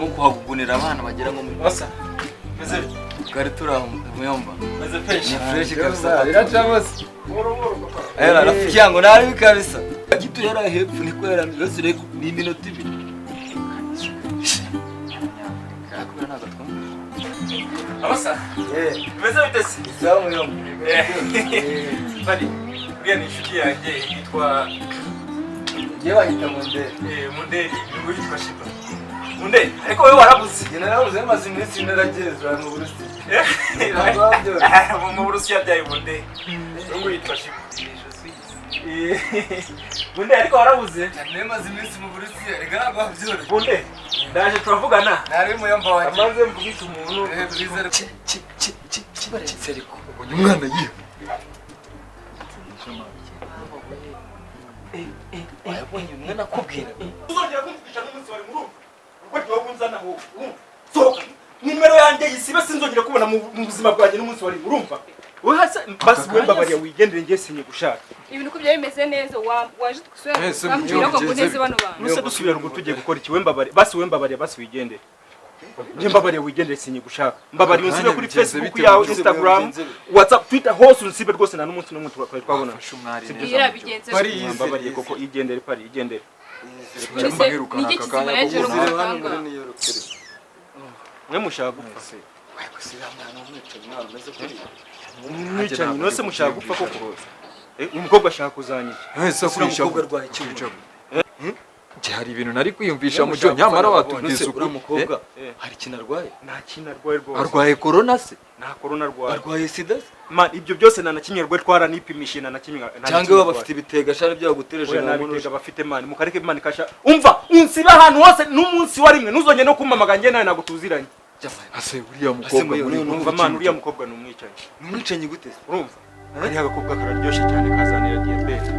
Nko kuhagugunira abana bagera nko muri Basa. Meze bite? Twari turi aho, muyomba. Meze fresh. Ni fresh kabisa. Biracamo se? Era rafiki yangu, nabi kabisa. Kitu yari hepfo niko yaramye reko ni iminota 2. Ariko ntabwo twumva. Abasa. Eh, Meze bite se? Sawa, muyomba. Bari. Uriya ni inshuti yanjye yitwa Ngiye banyita Munderi. Munderi, ni witwa Shiba. Munderi, ariko wowe warabuze. Njye narabuze, maze iminsi narageze mu Burusiya. Ntabwo byoroshye. Mu Burusiya byaye Munderi. Uyu nguyu yitwa Shiba. Munderi, ariko warabuze. Nari maze iminsi mu Burusiya, reka ntabwo byoroshye. Munderi, ndaje turavugana. Nari muyomba wanjye. Amaze mvugisha umuntu. Eh, bwiza ariko. Ki ki ki ki baretse ariko. Ubonye umwana yiha. Wayabonye umwe nakubwira. Uzongera kumvugisha n'umunsi wari murumva. Ubwo wowe unzana aho, urumva? Sohoka. Nimero yanjye yisibe, sinzongera kubona mu buzima bwanjye n'umunsi wari, urumva? Wowe hasa basi we, mbabariye wigendere, ngiye sinyigushaka. Ibintu uko byari bimeze neza, waje tugasubira Ese ukambwira ko mugenzi nguneze bano bantu. Nuse dusubira ruguru tugiye gukora iki? We mbabare basi, we mbabariye basi wigendere. Njye mbabariye wigendere, sinyigushaka. Mbabariye unsibe kuri Bigenze Facebook bite yawe, mu gihugu? Instagram, Bigenze bite? WhatsApp, Twitter, hose unsibe rwose, nta n'umunsi n'umwe twari twabonana. Afashe umwari Sibyo. neza. Bwira bigenze. Pari gute? yize. Mbabariye koko, igendere pari, igendere. None se Mwirukana ni iki aka kizima kanya yaje kuko no Uzire hano muganga? muri New York. Mwe mushaka gupfa. Ariko si uriya mwana w'umwicanyi, mwana umeze kuriya. Mwicanyi, none se mushaka gupfa koko? Uyu mukobwa ashaka kuzanyica. Ese Uriya kwica mukobwa arwaye iki? Njye hari ibintu nari kwiyumvisha mucyo, nyamara watubwiza None ukuri. uriya mukobwa Eh. hari ikintu arwaye? Nta kintu arwaye rwose. Arwaye corona se? Nta corona arwaye. Arwaye sida se? Man, ibyo byose nta na kimwe arwaye, twaranipimishije, nta na kimwe, nta na Cyangwa kimwe baba bafite ibitega shari byagutereje Oya, nka nta muntu. bitega bafite, man, mukareke man kasha. Umva, unsibe ahantu hose n'umunsi wa rimwe, ntuzongere no kumpamagara, njye nawe ntabwo tuziranye. Ase uriya mukobwa muyo, muri none Umva man, uriya mukobwa ni umwicanyi. Ni umwicanyi gute se? Urumva, kariya gakobwa kararyoshye cyane, kazanira diyabete.